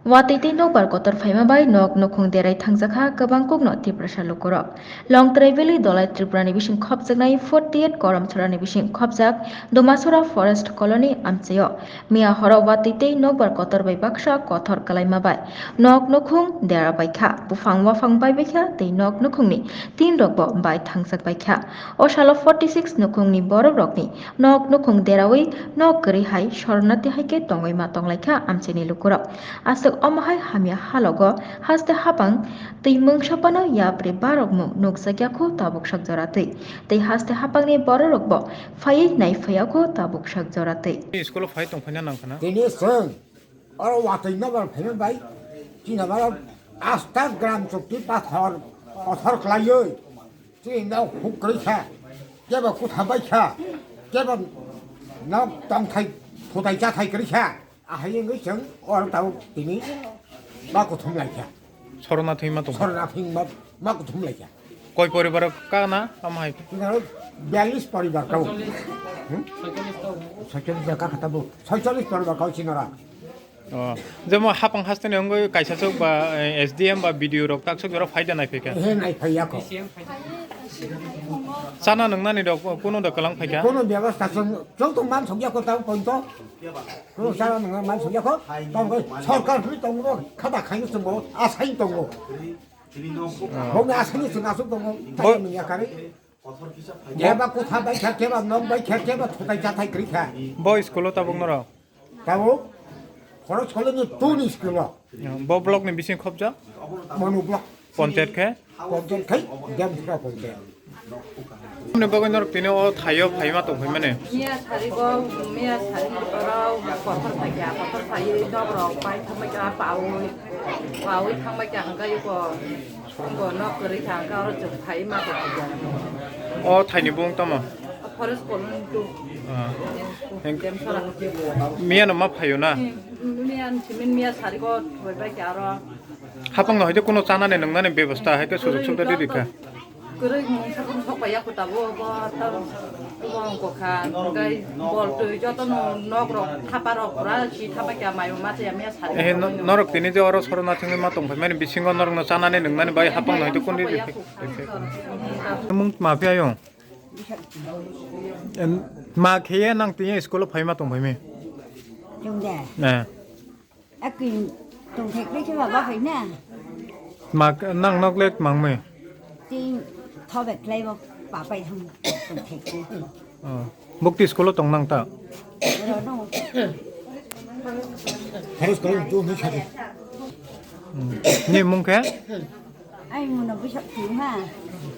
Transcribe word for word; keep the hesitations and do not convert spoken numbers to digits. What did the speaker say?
Watwi tei nokbar kotor phaima bai nok nukhung derai thangjakha kwbang kukno Tiprasa lukurok. Longtrai Valley Dolai Tripurani bising khopjaknai forty eight Koramchorani bising khopjak Domasora Forest Colony amchaio. Miya horo watwi tei nokbar kotor bai baksa kothor kwlaima bai nok nukhung dera baikha, buphang waphang baibaikha tei nok nukhungni tin rokbo bai thangjak baikha. O salo forty six nukhungni borok rokni nok nukhung derawi nok kwrwi hai sornati hai khe tongwi ma tonglaikha amchaini lukurok. Aswk omo hai hamya halogo haste hapang twi mungsa phano yapri barok mung nukjakya kho tabuk sak jora twi. Tei haste hapangni bororokbo phaiwi nai phaiya kho tabuk sak jora twi. School o phai tong phaina nang khna. Tini chwng oro watwi nokbar phaima bai chini oro asta gram chukti pathor kothor khlaiwi chini nok huk kwrwi kha, kebo kutha bai kha, kebo nok tongthai phutai chathai kwrwi kha. Ahai wngwi chwng oro tabuk tini ma kuthum laikha. Sorona thwima tong. Sorona thwima ma kuthum laikha. Koi poribar kana tamo hai? Tini oro biyallis poribar tabuk. Hmm? Soicholish jaka kha tabuk. Soicholish poribar kau sinora. Oh, jemo hapang hasteni wngwi kaisa chwk ba, eh, S D M ba B D O rok tak chwk jorok phaida nai phaikha. He nai phaiya ko. Chana nwngnani rok kuno da kwlang phaikha. Kuno bebostha chwng, chwng tong man sokya ko tabuk ponto. Kunu sara nang man sugya kho, tong khe sorkar hwnwi tongo, khata khaino chwngbo asaino tongo. Bongni asaino chwng aswk tongo, bo- tamo nungya kari. Keba kutha bai kha, keba nok bai kha, keba thutai chathai kwrwi kha. Bo school o tabuk norok? Tabuk Forest Colony two ni school o. Bo block ni bising khobjak? Manu block. Ponchayat khe? Ponchayat khai Demsra ponchayat. Ni bagwi norok tini o thaio phaima tong phaimani. Miya sari bo, miya sari oro kotor phaikha, kotor phaiwi nok rok pai thangbai kha, pawi, pawi thangbai kha, hwnkhe iko bo nok kwrwi kha, hwnkhe oro chwng phai ma tong phaikha. O thaini bung tamo? Forest Colony two. Ah. Demsra. Miya no ma phaio na? Hmm, miya, simin miya sari bo thoi bai kha oro. Hapang no hai khe kuno chanani nwngnani bebostha hai khe sujog subida di rikha. Kwrwi mungsa kunu sok bai ya kho tabuk bo ta bo wng kha hwnkhe bol twi joto no nok rok thapa rok pura si thapa kya mai ma cha ya miya sari. Eh, no-, norok tini je oro sorona thangwi ma tong phaimani bisingo norokno chanani nwngnani bai hapang no hai khe kuno di rikha. Mung ma phi ayung? Em, ma kheye nang tini school o phaima tong phaimi? Chwng de. Eh. Akwi tongthek le khe baba phai na. Ma, nang nok le mangme. Tin thobe klai bo papai thang tongthek le. Oh. Bukti school o tong nang ta? Ro no. Harus kalau tu ni sadi. Hmm. Ni mung khe? Ai muna bisa tu ma.